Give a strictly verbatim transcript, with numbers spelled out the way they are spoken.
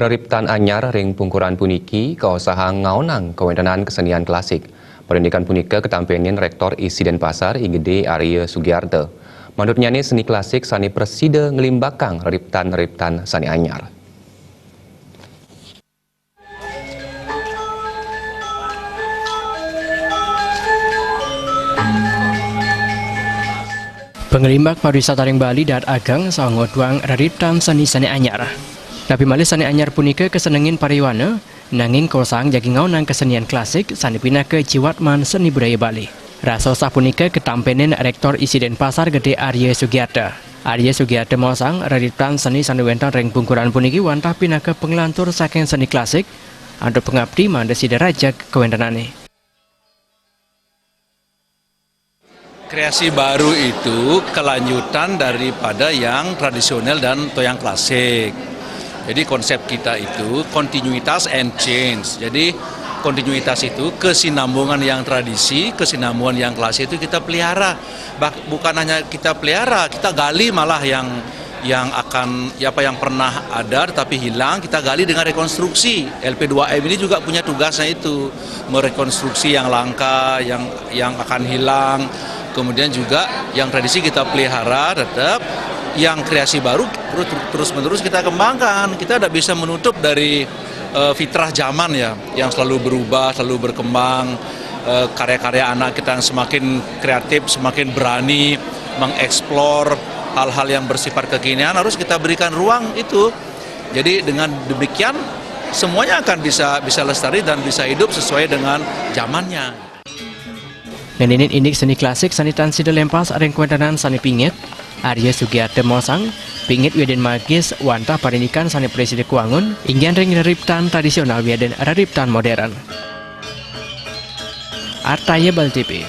Reriptan anyar ring pungkuran puniki kaosahang ngaonang kawéntenan kesenian klasik. Parindikan punika katampenin Rektor I C Denpasar I G D Arya Sugiarta. Manutnyané seni klasik sané prasida nglimbakang reriptan-reriptan sané anyar. Panglimbak pariwisata ring Bali dahat ageng saha ngotuang reriptan seni sané anyar. Napi malih sané anyar punika kasenengin pariwana, nanging kaosahang jagi ngaonang kesenian klasik sané pinaka jiwatman seni budaya Bali. Rasa sapunika katampenin Rektor I C Denpasar Gedé Arya Sugiarta. Arya Sugiarta maosang reriptan seni sané wénten ring pungkuran puniki wantah pinaka panglantur saking seni klasik, antuk pangapti mangda sida rajeg kawéntenané. Kreasi baru itu kelanjutan daripada yang tradisional dan atau yang klasik. Jadi konsep kita itu kontinuitas and change. Jadi kontinuitas itu kesinambungan yang tradisi, kesinambungan yang klasik itu kita pelihara. Bah-, bukan hanya kita pelihara, kita gali malah yang yang akan ya apa yang pernah ada tetapi hilang, kita gali dengan rekonstruksi. L P dua M ini juga punya tugasnya itu, merekonstruksi yang langka, yang yang akan hilang. Kemudian juga yang tradisi kita pelihara tetap, yang kreasi baru terus terus menerus kita kembangkan. Kita tidak bisa menutup dari eh, fitrah zaman ya, yang selalu berubah, selalu berkembang. Eh, karya-karya anak kita yang semakin kreatif, semakin berani mengeksplor hal-hal yang bersifat kekinian, harus kita berikan ruang itu. Jadi dengan demikian semuanya akan bisa bisa lestari dan bisa hidup sesuai dengan zamannya. Ngeninin indik seni klasik sané tan sida lempas ring kawéntenan sané pingit, Arya Sugiarta maosang, pingit wiadin magis wantah parindikan sané prasida kawangun, inggih ring reriptan tradisional wiadin reriptan modern. Artaya Bali T V.